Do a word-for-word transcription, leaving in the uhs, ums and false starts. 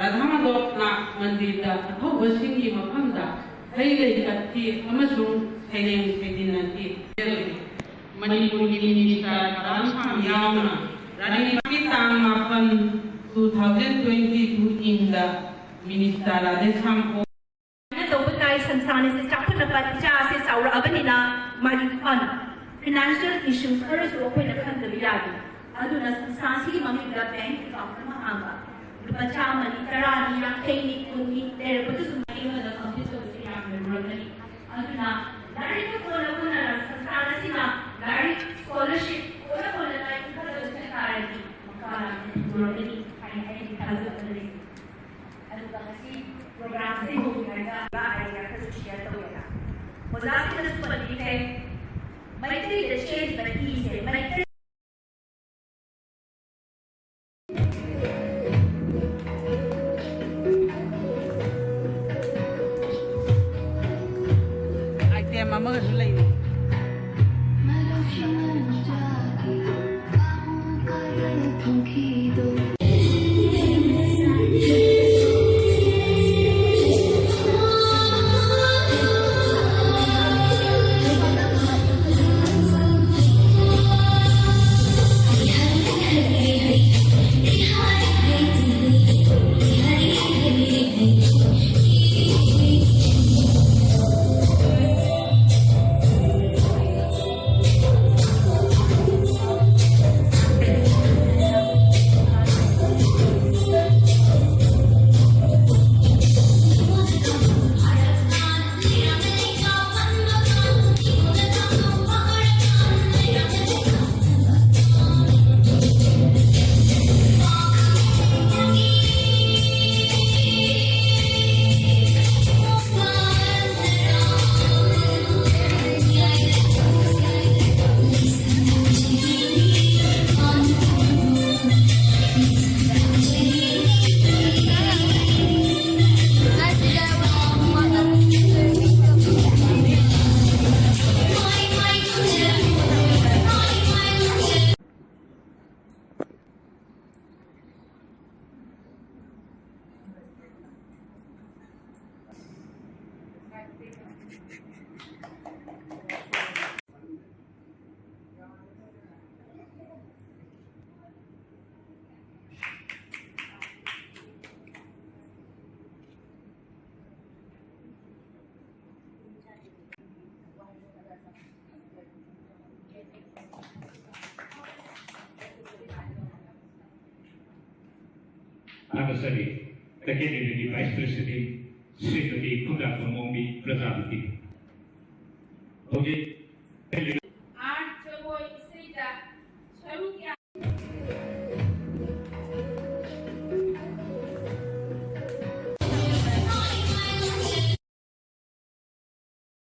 ꯔꯥꯙꯥ ꯃꯥꯙꯕ ꯅꯥꯠ ꯃꯟꯗꯤꯔꯗ ꯑꯊꯧꯕꯁꯤꯡꯒꯤ ꯃꯐꯝꯗ ꯍꯩ ꯂꯩ ꯀꯠꯈꯤ ꯑꯃꯁꯨꯡ ꯁꯩꯔꯦꯡ ꯁꯩꯗꯤꯟꯅꯈꯤ꯫ ꯃꯅꯤꯄꯨꯔꯒꯤ ꯃꯤꯅꯤꯁꯇꯔ ꯀꯔꯟ ꯁꯥꯡ ꯌꯥꯎꯅ ꯔꯥꯅꯤ ꯇꯥꯡ ꯃꯥꯄꯟ, two thousand twenty two ꯏꯪꯗ ꯃꯤꯅꯤꯁꯇꯔ ꯔꯥꯙꯦꯁ꯭ꯌꯥꯝ ꯑꯣ ꯁꯨꯃꯥꯏꯅ ꯇꯧꯕ ꯇꯥꯏ꯫ ꯁꯪꯁꯊꯥꯟ ꯑꯁꯤ ꯆꯥꯎꯈꯠꯅꯕ, ꯏꯆꯥ ꯑꯁꯤ ꯆꯥꯎꯔꯛꯑꯕꯅꯤꯅ ꯃꯥꯒꯤ fund, financial issues ꯈꯔꯁꯨ ꯑꯩꯈꯣꯏꯅ ꯈꯟꯗꯕ ꯌꯥꯗꯦ꯫ ꯑꯗꯨꯅ ꯁꯪꯁꯊꯥꯟꯁꯤꯒꯤ ꯃꯃꯤꯡꯗ bank account ꯑꯃ ꯍꯥꯡꯕ, ꯂꯨꯄꯥ ꯆꯥꯝꯃꯅꯤ, ꯇꯔꯥꯅꯤ, ꯌꯥꯡꯈꯩꯅꯤ, ꯀꯨꯟꯅꯤ ꯂꯩꯔꯛꯄꯗꯁꯨ ꯃꯍꯩꯔꯣꯏꯗ complete ꯇꯧꯕꯁꯦ ꯌꯥꯝꯅ ꯂꯨꯔꯝꯒꯅꯤ꯫ ꯑꯗꯨꯅ ꯂꯥꯏꯔꯤꯛꯇ ꯀꯣꯟꯅ ꯀꯣꯟꯅ ꯁꯪꯁꯊꯥꯟ ꯑꯁꯤꯅ ꯂꯥꯏꯔꯤꯛ scholarship ꯀꯣꯟꯅ ꯀꯣꯟꯅ ꯂꯥꯏꯔꯤꯛ ꯈꯔ ꯂꯣꯏꯁꯤꯟ ꯇꯥꯔꯗꯤ ꯃꯈꯥ ꯌꯥꯝꯅ ꯂꯨꯔꯝꯒꯅꯤ ꯍꯥꯏꯅ ꯑꯩꯒꯤ ꯊꯥꯖꯕ ꯂꯩ꯫ ꯑꯗꯨꯒ ꯉꯁꯤ program ꯑꯁꯤ ꯍꯧꯗ꯭ꯔꯤꯉꯩꯗ ꯑꯩ ꯈꯔꯁꯨ share ꯇꯧꯒꯦꯅ꯫ ꯑꯣꯖꯥꯁꯤꯡꯅꯁꯨ ꯄꯟꯕꯤꯈ꯭ꯔꯦ, ꯃꯩꯇꯩꯗ ꯆꯦꯜꯂꯤꯕ ꯏꯁꯦ ꯃꯩꯇꯩ item ꯑꯃꯒꯁꯨ ꯂꯩꯔꯤ꯫ ꯊꯥꯒꯠꯆꯔꯤ꯫ ꯇꯈꯦꯜ ꯂꯩꯕꯒꯤ Vice President ꯁ꯭ꯔꯤꯃꯇꯤ ꯈꯨꯟꯗ꯭ꯔꯥꯛꯄꯝ ꯑꯣꯡꯕꯤ ꯄ꯭ꯔꯖꯥꯄꯇꯤ꯫ ꯍꯧꯖꯤꯛ